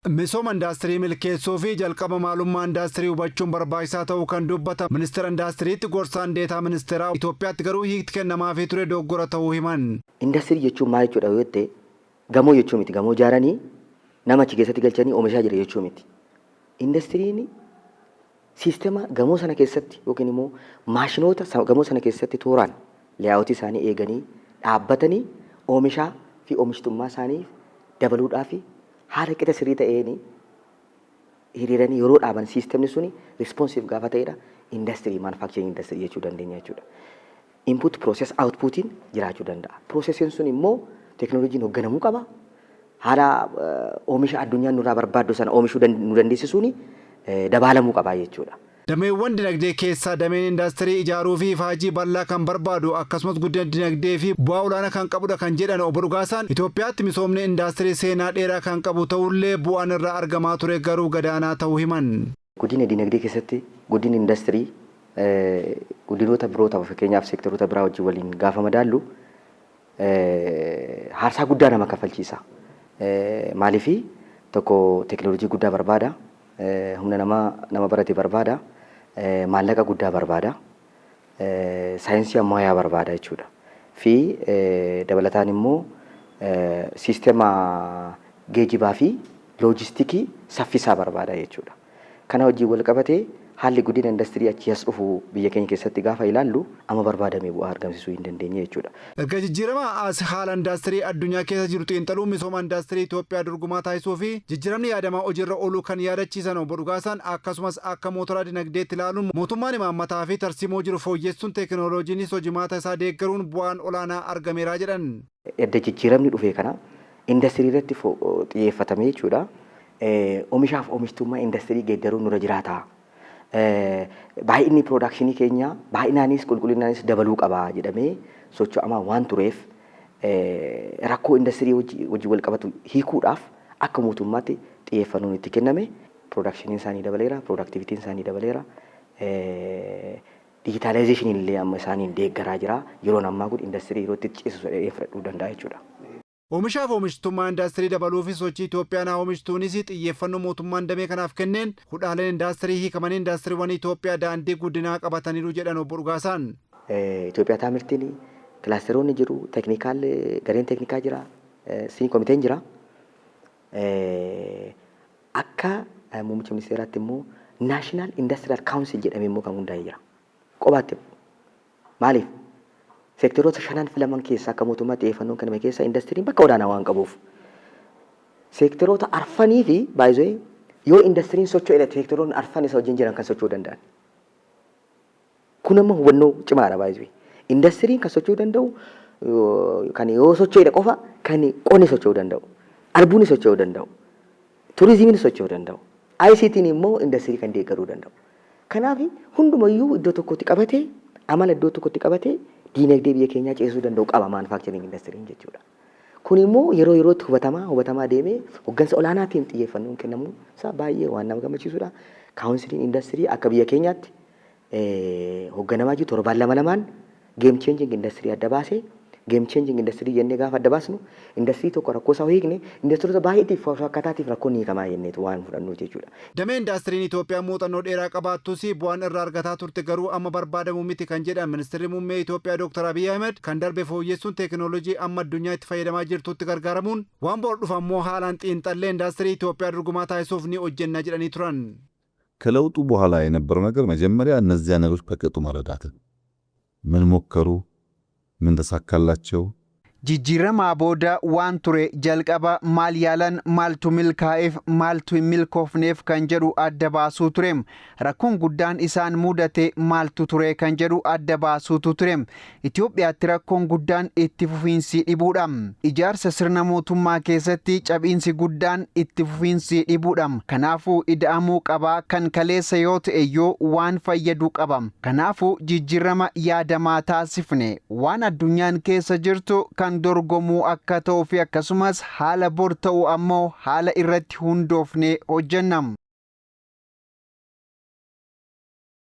Misooma indaastirii milkeessuu fi jalqaba maalummaa indaastirii hubachuun barbaachisaa ta'uu kan dubbatan ministeera indaastiriitti gorsaan deetaa ministeeraa, Itoophiyaatti garuu hiikti kennamaafii ture dogoggora ta'uu himan. Indastirii jechuun maal jechuudha yoo jette, gamoo jechuu miti. Gamoo ijaaranii nama achi keessatti galchanii oomishaa jira jechuu miti. Indastiriin siistema gamoo sana keessatti yookiin immoo maashinoota gamoo sana keessatti tooraan layoutii isaanii eeganii dhaabbatanii oomishaa fi oomishtummaa isaanii dabaluudhaaf haala qixa sirrii ta'een hiriiranii yeroo dhaaban, siistemni suni responsive gaafa ta'edha indastirii, manufacturing industry jechuu dandeenya jechuudha. Input, process, outputiin jiraachuu danda'a. Processiin sun immoo teekinooloojiin hoogganamuu qaba. Haala oomisha addunyaan nurraa barbaaddu sana oomishuu nu dandeessisuun dabaalamuu qaba jechuudha. Dameewwan dinagdee keessaa dameen indaastirii ijaaruu fi faajii bal'aa kan barbaadu, akkasumas guddina dinagdee fi bu'aa olaanaa kan qabudha kan jedhan obbo Dhugaasaan, Itoophiyaatti misoomni indaastirii seenaa dheeraa kan qabu ta'ullee bu'aan irraa argamaa ture garuu gadaanaa ta'uu himan. Guddina dinagdee keessatti guddinni indastirii guddinoota biroota, fakkeenyaaf seektaroota biraa wajjin waliin gaafa madaallu, haarsaa guddaa nama kaffalchiisa. Maaliifi, tokko teekinooloojii guddaa barbaada, humna namaa nama barate barbaada, maallaqa guddaa barbaada, saayinsii ammayyaa barbaada jechuudha. Fi dabalataan immoo siistema geejibaa fi loojistikii saffisaa barbaada jechuudha. Kana wajjin wal qabatee haalli guddina indastirii achii as dhufu biyya keenya keessatti gaafa ilaallu amma barbaadame bu'aa argamsiisuu hin dandeenye jechuudha. Erga jijjiirama as haala indaastirii addunyaa keessa jiru xiinxaluun misooma indaastirii Itoophiyaa dorgomaa taasisuu fi jijjiiramni yaadamaa hojiirra ooluu kan yaadachiisan obbo Dhugaasaan, akkasumas akka mootoraa dinagdeetti ilaaluun mootummaan imaammataa fi tarsiimoo jiru fooyyessuun teekinooloojiinis hojimaata isaa deeggaruun bu'aan olaanaa argameera jedhan. Edda jijjiiramni dhufe kana indastirii irratti xiyyeeffatame jechuudha. Oomishaaf oomishtummaa indastirii geeddaruun nurra jiraata. Baay'inni productionii keenyaa baay'inaanis qulqullinaanis dabaluu qaba jedhamee socho'amaa waan tureef, rakkoo indastirii wajjin wal qabatu hiikuudhaaf akka mootummaatti xiyyeeffannoon itti kenname. Productioniin isaanii dabaleera, productivityn isaanii dabaleera. Digitalizationiin illee amma isaaniin deeggaraa jira. Yeroon ammaa kun indastirii yeroo itti ceesisu jedhee fudhachuu danda'a jechuudha. Oomishaaf oomishtummaa indaastirii dabaluufis sochii Itoophiyaan haa oomishtuunis xiyyeeffannoo mootummaan damee kanaaf kenneen hudhaaleen indaastirii hiikamanii indaastiriiwwan Itoophiyaa daandii guddinaa qabataniiru jedhan obbo Dhugaasaan. Itoophiyaa Taamirtiin kilaasteroonni jiru, technical gareen teeknikaa jira, steering komiteen jira. Akka muummicha ministeeraatti immoo National Industrial Council jedhamee immoo kan hundaa'ee jira. Qobaatti maaliif, seektaroota shanan filaman keessaa akka mootummaa xiyyeeffannoon kenname keessaa indastiriin bakka olaanaa waan qabuuf. Seektaroota arfanii fi baay'ee yoo indastiriin socho'edha seektaroonni arfan isa wajjin jiran kan socho'uu danda'an. Kun amma hubannoo cimaadha baay'ee. Indastiriin kan socho'uu danda'u kan yoo socho'edha qofa kan qonni socho'uu danda'u. Albuunni socho'uu danda'u. Turizimiin socho'uu danda'u. ICT'n immoo indastirii kan deeggaruu danda'u. Kanaaf hundumayyuu iddoo tokkotti qabatee, amala iddoo tokkotti qabatee diinagdee biyya keenyaa ceesisuu danda'u qaba manufacturing indastiriin jechuudha. Kun immoo yeroo yerootti hubatamaa hubatamaa deemee hoggansa olaanaatiin xiyyeeffannoon kennamuu isaa baay'ee waan nama gammachiisudha. Counciliin indastirii akka biyya keenyaatti hogganamaa jiru torbaan lama lamaan game changing industry adda baasee, game changing industry jennee gaafa adda baasnu, industirii tokko rakkoo isaa hiikne industiroota baay'eetiif fakkaataatiif rakkoon hiikamaa jenneetu waan fudhannu jechuudha. Damee indaastiriin Itoophiyaa muuxannoo dheeraa qabaattus bu'aan irraa argataa turte garuu amma barbaadamu miti kan jedhan ministeerri muummee Itoophiyaa Dr. Abiy Ahmed, kan darbe fooyyessuun teekinooloojii amma addunyaa itti fayyadamaa jirtutti gargaaramuun waan bor dhufu ammoo haalaan xiinxallee indaastirii Itoophiyaa dorgomaa taasisuuf ni hojjenna jedhanii turan. ከለውጡ በኋላ የነበረው ነገር መጀመሪያ እነዚያ ነገሮች በቅጡ መረዳት፣ ምን ሞከሩ፣ ምን ተሳካላቸው፣ Jijjiiramaa booda waan ture jalqaba maal yaalan, maaltu milkaa'eef, maaltu hin milkoofneef kan jedhu adda baasuu ture. Rakkoon guddaan isaan mudate maaltu ture kan jedhu adda baasuutu ture. Itoophiyaatti rakkoon guddaan itti fufiinsi dhibuudha. Ijaarsa sirna mootummaa keessatti cabiinsi guddaan itti fufiinsi dhibuudha. Kanaafuu ida'amuu qabaa kan kaleessa yoo ta'e iyyuu waan fayyadu qaba. Kanaafuu jijjiirama yaadamaa taasifne waan addunyaan keessa jirtu kan dorgomuu akka ta'uu fi akkasumas haala bor ta'u ammoo haala irratti hundoofne hojjenna.